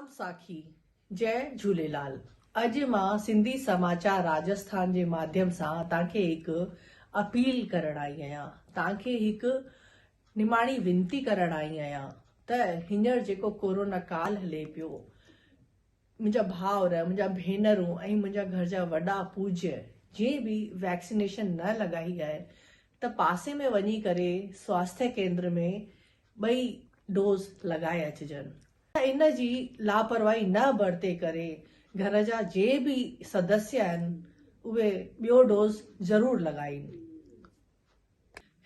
ستنام ساکي، جئي جهوليلال. اڄ مان سنڌي سماچار راجسٿان جي ماڌيم سان توهان کي هڪ اپيل ڪرڻ آئي آهيان، توهان کي هڪ نماڻي وينتي ڪرڻ آئي آهيان ته هينئر جيڪو ڪورونا ڪال هلي پيو، منهنجا ڀائر، منهنجا ڀينرون ۽ منهنجا گهر جا وڏا پوجيه جنهن به ويڪسينيشن نه لڳائي آهي ته پاسي ۾ وڃي ڪري سواسٿيه ڪيندر ۾ ٻئي ڊوز لڳائي اچجن. ان جي لاپرواهي نه برتي ڪري گهر جا جي به سدسيه آهن اهي ٻيو ڊوز ضرور لڳائين.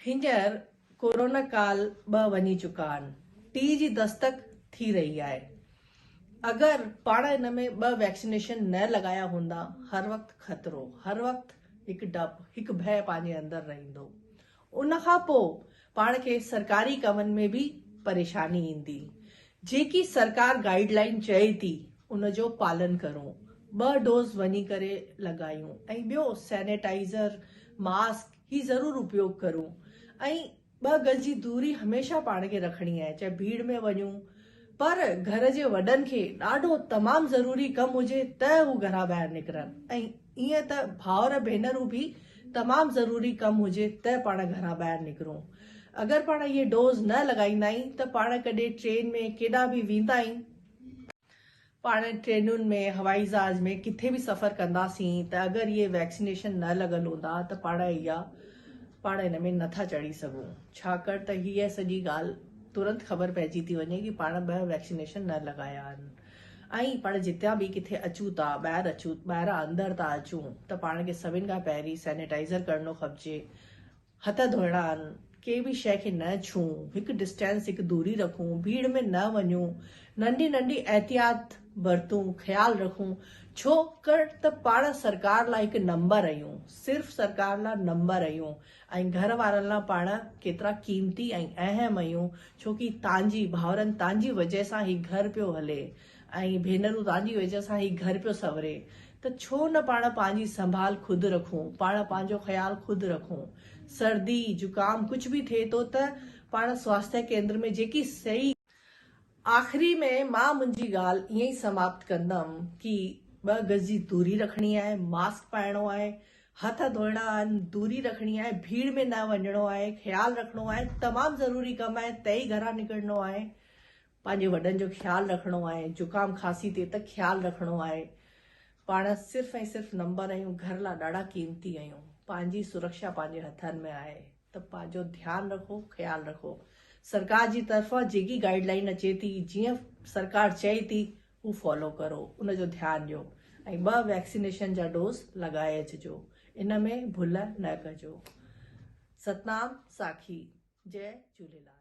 هينئر ڪورونا ڪال ٻه وڃي چڪا آهن، ٽي جي دستڪ ٿي رهي آهي. اگر پاڻ ان ۾ ٻه ويڪسينيشن نه لڳايا هوندا هر وقت خطرو، هر وقت هڪ ڊپ، هڪ ڀئه پنهنجي اندر رهندو. ان کان پوء پاڻ کي سرڪاري ڪمن ۾ به پريشاني ايندي. جيڪي سرڪار گائيڊ لائين چئي ٿي ان جو پالن ڪرون. ٻه ڊوز وڃي ڪري لڳايون ۽ ٻيو سينيٽائيزر، ماسڪ هي ضرور اپيوگ ڪرون ۽ ٻه گز جي دوري هميشه پاڻ کي رکڻي آهي چاهي ڀيڙ ۾ وڃون پر گهر جي وڏن کي ڏاڍو تمام ضروري ڪم هجي ته هو گهران ٻاهر نڪرن ۽ ائين ته ڀائر ڀينرون به تمام ضروري ڪم هجي ته پاڻ گهران ٻاهر نڪرون. اگر پاڻ اهي ڊوز نه لڳائيندا آهين ته پاڻ ڪڏهن ٽرين ۾ ڪيڏانهن به ويندا آهين، پاڻ ٽرينن ۾ هوائي جهاز ۾ ڪٿي به سفر ڪنداسين ته اگر اهي ويڪسينيشن نه لڳل هوندا ته پاڻ اها پاڻ ان ۾ نٿا چڙهي سگهون ڇاڪاڻ ته هيء سڄي ڳالهه ترنت خبر پئجي ٿي وڃي ڪي پاڻ به ويڪسينيشن نه لڳايا آهن. ۽ پاڻ جتيان به ڪٿي اچون ٿا، ٻاهر اچون، ٻاهران اندر ٿا اچون ته پاڻ کي سڀن کان پهرين سينيٽائيزر ڪرڻو کپجي، هٿ ڌوئڻا آهن، ڪنهن به شيء کي نه ڇهون، هڪ ڊسٽينس، هڪ دوري رکون، ڀيڙ ۾ نه وڃون، ننڍي ننڍي احتياط برتون، خيال رکون، ڇو ڪر ته پاڻ سرڪار لاء هڪ نمبر آهيون، صرف سرڪار لاء نمبر آهيون ۽ گهر وارن لاء پاڻ ڪيترا قيمتي ۽ اهم آهيون ڇو ڪي تانجي ڀائرن تانجي وجه سان هي گهر پيو هلي ۽ ڀينرون تانجي وجه سان هي گهر پيو سنوري ته ڇو نه پاڻ پنهنجي سنڀال خود رکون پاڻ پنهنجو خيال خود رکون سردي زڪام ڪجهه به ٿئي ٿو ته پاڻ سواسٿيه ڪيندر ۾ جيڪي صحيح آخري ۾ مان منهنجي ڳالهه ائين ئي سماپت ڪندم ڪي ٻه گز جي دوري رکڻي آهي، ماسڪ پائڻو آهي، هٿ ڌوئڻا آهن، دوري رکڻي آهي، ڀيڙ ۾ نه وڃڻو آهي، خيال رکڻو آهي، تمام ضروري ڪم آهي ته ئي گهران نڪرڻو آهي، پنهنجي وڏن جو خيال رکڻو آهي، زڪام کانسي ٿئي ته خيال رکڻو آهي. پاڻ صرف ۽ صرف نمبر آهيون، گهر لا ڏاڍا قيمتي آهيون، پنهنجي سرڪشا پنهنجي هٿن ۾ آهي. ته پنهنجو ڌيان رکو خيال رکو سرڪار جي طرفان جيڪي گائيڊ لائين اچي ٿي جيئن سرڪار چئي ٿي هو فالو ڪرو ان جو ڌيان ڏيو ۽ ٻه ويڪسينيشن جا ڊوز لڳائي اچجو ان ۾ ڀل نه ڪجو ستنام ساکي جئي جهوليلال.